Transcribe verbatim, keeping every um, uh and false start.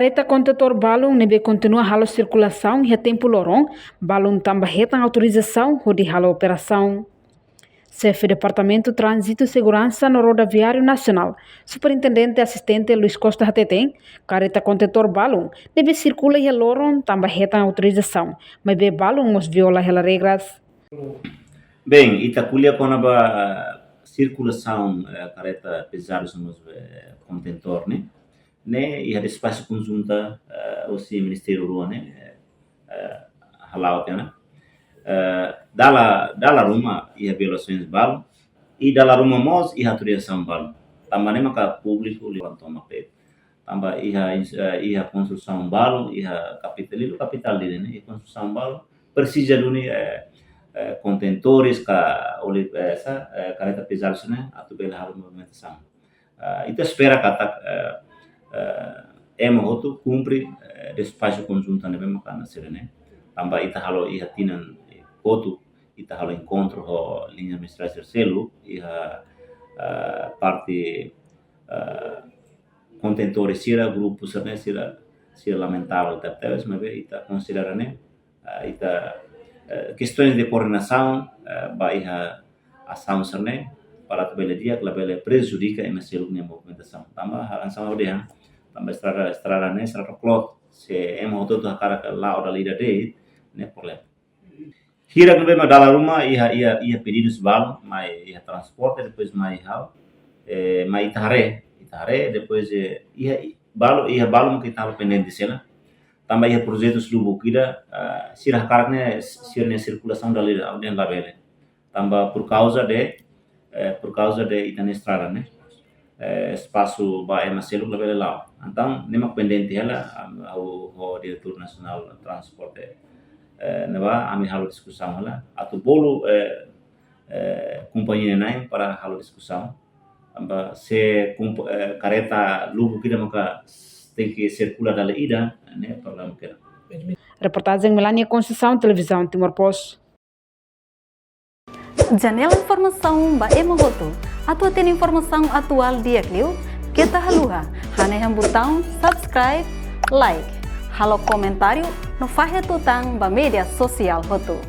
Karreta kontentór balun ne'ebé kontinua halo sirkulasaun iha tempu loron balun tanba hetan autorizasaun hodi halo operasaun. Xefe Departamentu Tránzitu Seguransa no Rodoviáriu Nasionál, Superintendente Asistente Luis Costa hateten, karreta kontentór balun ne'ebé sirkula iha loron tanba hetan autorizasaun, maibé balun mós viola hela regras. Bem, ita ko'alia kona-ba sirkulasaun, eh, karreta pezadu no mós, eh, kontentór ne'e, ne'e iha despaxu konjunta, eh, husi ministériu rua ne'e, eh, eh, hala'o tiha ona. Eh, dala, dala ruma iha violasaun balun, i dala ruma mós iha autorizasaun balun. Tanba ne'e maka públiku liu tomak de'it. Tanba iha ins-, eh, iha konstrusaun balun, iha kapitál, liuliu kapitál Dili ne'e, iha konstrusaun balun presiza duni, eh, eh, kontentores ka oli, eh, sa, eh, karreta pezadu sira-ne'e atu bele halo movimentasaun. Ah, ita espera katak, eh, eh, ema hotu kumpre, eh, despaxu konjunta ne'ebé maka nasere ne'e. Tanba ita halo iha tinan, eh, kotuk, ita halo enkontru ho liña administrativa seluk, iha, eh, parte, eh, kontentór sira, grupu sira-ne'e, sira, sira lamentavel tebetebes, maibé ita konsidera ne'e, ah, ita, eh, kestaun de koordenasaun, eh, ba iha asaun sira-ne'e, para atu bele di'ak, labele prejudika ema seluk nia movimentasaun. Tanba, hanesan ha'u dehan, tanba estrada, estrada ne'e, estrada klot, se ema hotu-hotu hakarak la'o dala ida de'it, ne'e problema. Hirak ne'ebé mak dala ruma iha, iha, iha pedidus balun, mai iha transporte, depois mai ha'u, eh, mai ita haree, ita haree, depois, eh, iha, balun, iha balun ke ita halo pendente sela. Tanba iha projetus lubuk ida, ah, sira hakarak ne'e, sira-nia sirkulasaun dala ida, ha'u dehan labele. Tanba por causa de, eh, por causa de ita-nia estrada ne'e, eh, espasu ba ema seluk labele la'o. Entaun, ne'e mak pendente hela, am, ha'u ho Diretór Nasionál Transporte, eh, ne'ebá, ami halo diskusaun hela. Atu bolu, eh, eh, kompañia na'in para halo diskusaun. Tanba se komp-, eh, karreta lubuk ida maka tenke sirkula dala ida, ne'e problema kera. Reportajen Melania Conceição, Televizaun Timor Post. Janela informasaun ba ema hotu. Atu hatene informasaun atuál di'ak liu, keta haluha hanehan butaun subscribe, like, halo komentáriu no fahe tutan ba média sosiál hotu.